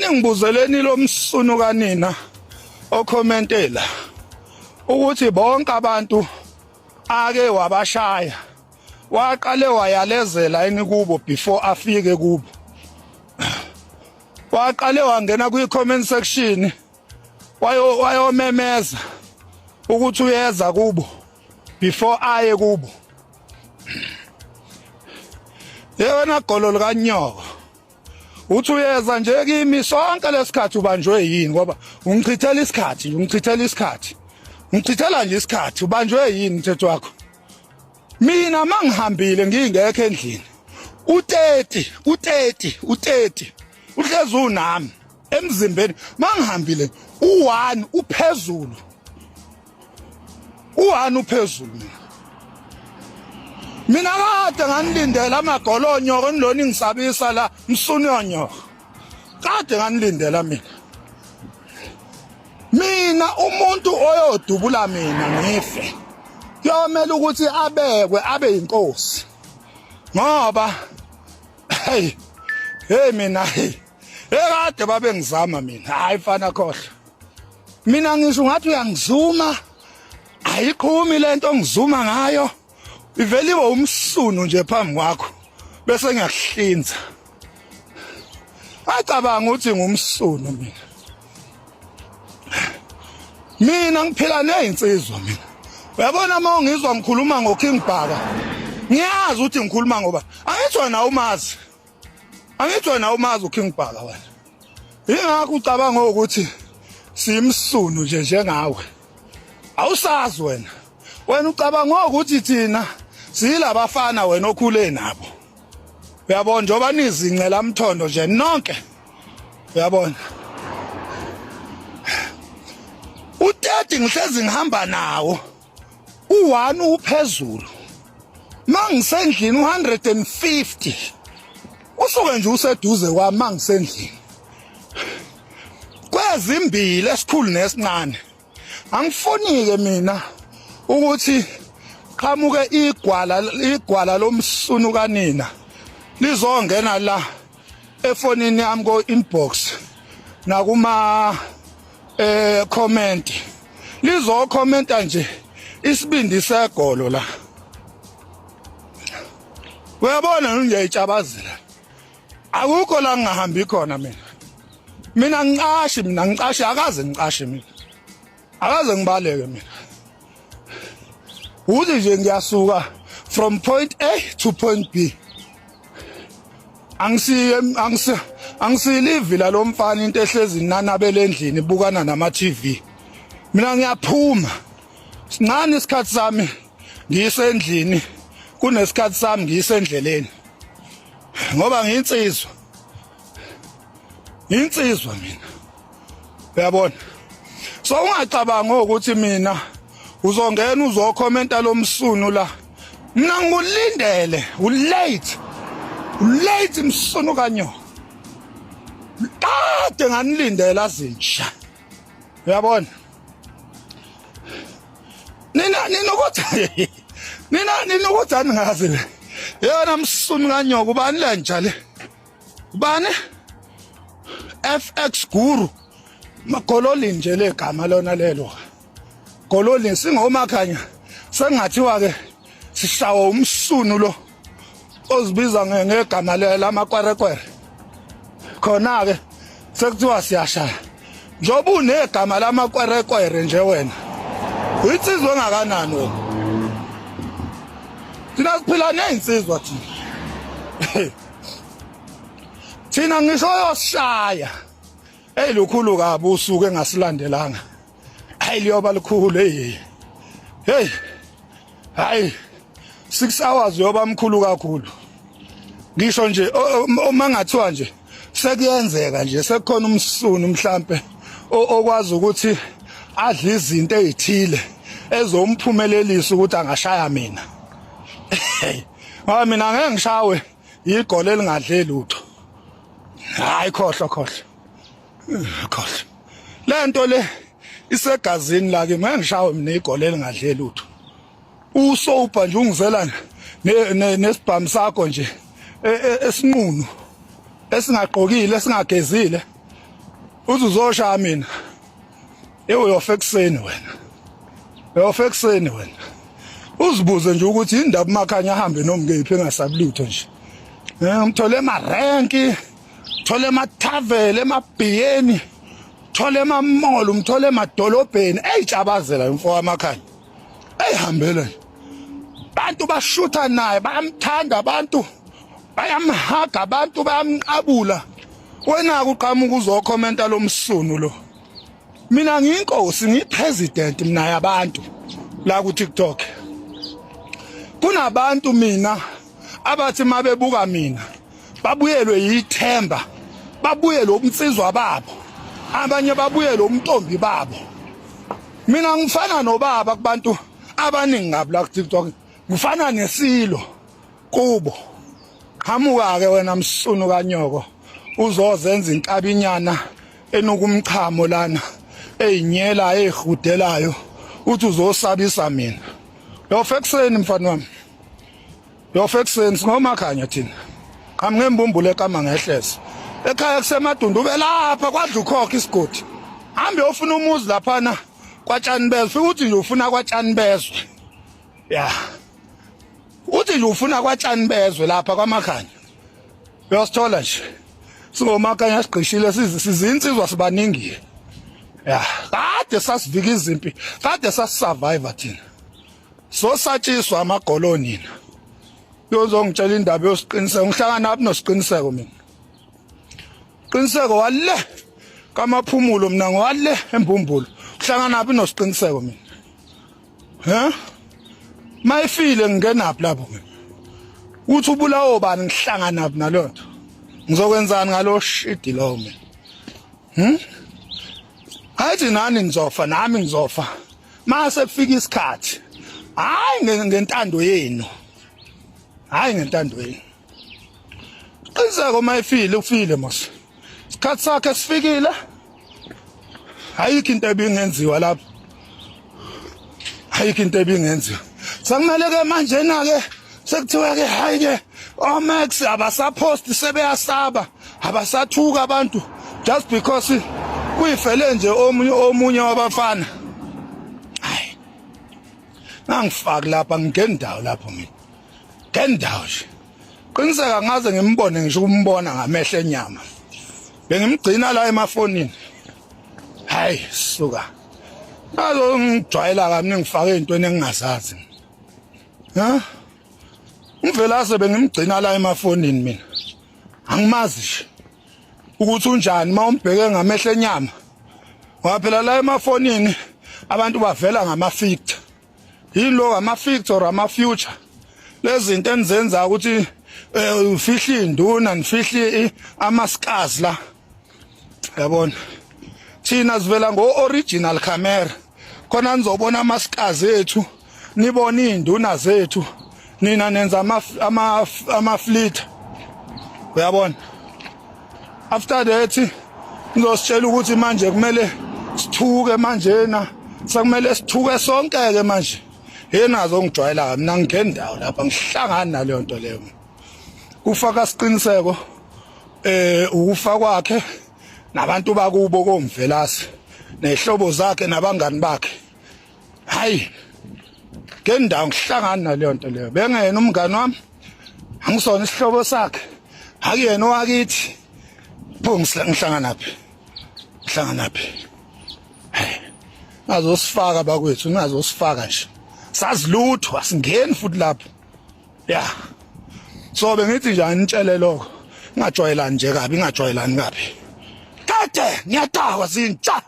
Aningibuzeleni lo msunu kanina okhomentela ukuthi bonke abantu ake wabashaya waqale wayalezela yini kubo before afike kubo. Waqale wangena kwi comment section wayo wayomemeza ukuthi uyeza kubo before aye kubo. Yewena golo likanyoko. Uthi uyeza nje kimi sonke lesikhathi ubanjwe yini ngoba ungichithela isikhathi ungichithela isikhathi. Ngichithela nje isikhathi ubanjwe yini mthetho wakho? Mina mangihambile ngingekho endlini. U30 u30 u30 uhlezi unami emzimbeni mangihambile u1 uphezulu. U1 uphezulu mina. Mina kade nganilindela amagolonyo nilona ingisabisa la msunonyo. Kade nganilindela mina. Mina umuntu oyodubula mina ngife. Kuyomela ukuthi abekwe abe yinkosi. Ngoba hey hey mina hey ekade babengizama mina hayi mfana khohlwa. Mina ngisho ngathi uyangizuma ayiqhumi lento ongizuma ngayo ivele ibe umsunu nje phambi kwakho bese ngiyakuhlinza. Acabanga ukuthi ngumsunu mina. Mina ngiphila nezinsizwa mina. Uyabona uma ungizwa ngikhuluma ngoKing Bhaka. Ngiyazi ukuthi ngikhuluma ngoba angithi wena umazi. Angithi wena umazi uKing Bhaka wena. Ingakho ucabanga ukuthi simsunu nje njengawe. Awusazi wena. Wena ucabanga ukuthi thina siyilabafana wena okhule nabo. Uyabona njengoba nizincela mthondo nje nonke. Uyabona. U30 ngihlezi ngihamba nawo. U1 uphezulu. Mangisendlini u150. Usuke nje useduze kwami mangisendlini. Kwezimbili esikhulu nesincane. Angifuni ke mina ukuthi qhamuke igwala igwala lomsunu kanina lizongena la efonini yami ko inbox nakuma comment lizokhomenta nje isibindi segolo la. Uyabona ngiyayitshabazela akukho la ngingahambi khona mina. Mina ngicashi mina ngicashi akaze ngicashe mina. Akaze ngibaleke mina. Uthi nje ngiyasuka from point A to point B. Angisiye angisi angisilivi la lomfana into ehlezi nanabele endlini ibukana nama TV. Mina ngiyaphuma. Sincane isikhathi sami ngiyisendlini kunesikhathi sami ngiyisendleleni. Ngoba ngiyinsizwa. Insizwa mina. Uyabona? So ungacabanga ukuthi mina uzongena uzokhomenta lomsunu la. Mina ngikulindele, ulate. Ulate msunu kanyo. Kade nganilindela zinja. Uyabona? Nina nina ukuthi nina nina ukuthi aningazi le. Yona msunu kanyoko ubani le nja le? Ubani? FX Guru. Magololi nje legama lona lelo. Gololi singomakhanya sengathiwa ke sishawa umsunu lo ozibiza ngegama lamakwerekwere. Khona ke sekuthiwa siyashaya. Njoba unegama lamakwerekwere nje wena. Uyinsizwa engakanani wena? Thina siphila nezinsizwa thina. Thina ngisho yosishaya. Hey lukhulu kabi usuku engasilandelanga. Hayi liyoba likhulu hey. Hey. Hayi 6 hours yoba mkhulu kakhulu. Ngisho nje uma ngathiwa nje sekuyenzeka nje sekukhona umsunu mhlambe okwazi ukuthi adle izinto ezithile ezomphumelelisa ukuthi angashaya mina. Ngoba mina ngeke ngishawe igolo elingadle lutho. Hayi khohlwa khohlwa. Khohlwa. Lento le isegazini la ke ngeke ngishawe mina igolo elingadle lutho. Usopa nje ungizela nesibhamu sakho nje esinqunu esingagqokile esingagezile. Uthi uzoshaya mina. Ewe uyofa ekuseni wena. Uyofa ekuseni wena. Uzibuze nje ukuthi indaba uMakhanya ahambe nomkephi engasabi lutho nje. Eh umthole emarenki, thole emathavele, emabhiyeni, thole emamall, umthole emadolobheni, eyitshabazela umfo waMakhanya. Eyihambele nje. Bantu bashutha naye bayamthanda abantu bayamhaga abantu bayamqabula. Wena uqhamuka uzokhomenta lomsunu lo. Mina ngiyinkosi ngiyipresident mina yabantu la ku TikTok. Kunabantu mina abathi mabebuka mina babuyelwe yithemba, babuyelwe ubunsizwa babo, abanye babuyelwe umntombi babo. Mina ngifana nobaba kubantu abaningi ngabi la ku TikTok, ngifana nesilo kubo. Qhamuka ke wena msunu kanyoko uzozenza inkabinyana enukumchamo lana eyinyela eyihudelayo uthi uzosabisa mina. Yofa ekuseni mfana wami. Yofa ekuseni singomakhanya thina. Qhamuka embumbule ekama ngehleza. Ekhaya kusemadundu belapha kwadla ukhokha isigodi. Hambe ofuna umuzi laphana kwatshani bezwe. Fika uthi nje ufuna kwatshani bezwe. Ya. Uthi nje ufuna kwatshani bezwe lapha kwaMakhanya. Uyosithola nje. Singomakhanya sigqishile sizinsizwa sibaningi. Ya, kade sasivika izimpi, kade sasisurvive thina. Sosatshiswa amagolo nina. Uyozongitshela indaba yosiqiniseko, ngihlangana naphi nosiqiniseko mina. Qiniseko wale kamaphumulo mina ngwale embumbulu. Uhlangana naphi nosiqiniseko mina. He? Mayifile ngingenaphi lapho mina? Uthi ubulawo bani ngihlangana naphi nalonto? Ngizokwenzani ngalo shidi lowo mina? Hayi nani nizofa nami ngizofa. Mase kufika isikhathi. Hayi ngentando yenu. Hayi ngentando yenu. Qiniseko mayifile ufile mos. Isikhathi sakhe sifikile. Ayikho into ebingenziwa lapho. Ayikho into ebingenziwa. Sekumele ke manje na ke sekuthiwa ke hayi ke oMax abasapost sebeyasaba abasathuka abantu just because kuyifele nje omunye omunye wabafana. Hayi. Ngangifaki lapha ngingeni ndawo lapho mina. Ngendawo nje. Qiniseka ngaze ngimbone ngisho ukumbona ngamehlo enyama. Bengimgcina la emafonini. Hayi suka. Ngazo ngijwayela kami ngifake ezintweni engingazazi. Ha? Umvelase bengimgcina la emafonini mina. Angimazi nje ukuthi unjani uma umbheke ngamehlo enyama. Ngoba phela la emafonini abantu bavela ngama-fictor. Yilo ama-fix or ama-future. Lezi zinto enizenza ukuthi ufihle induna nifihle amaskazi la. Yabona. Thina sivela ngo original camera. Khona nizobona amaskazi ethu, nibone induna zethu. Nina nenza ama ama ama fleet. Uyabona. After that ngizositshela ukuthi manje kumele sithuke manjena sekumele sithuke sonke ke manje yena azongijwayela mina ngingeni ndawo lapha ngihlangana naleyo nto leyo kufaka siqiniseko ukufa kwakhe nabantu bakubo komvelasi nehlobo zakhe nabangani bakhe hayi ngendawo ngihlangana naleyo nto leyo bengeyena umngani wami angisona isihlobo sakhe akuyena owakithi pho ngihlanganaphi ngihlanganaphi ngazosifaka bakwethu ngazosifaka nje sazi lutho asingeni futhi lapho ya so bengithi nje anitshele lokho ngingajwayelani nje kabi ngingajwayelani kabi kade ngiyadakwa zintsha.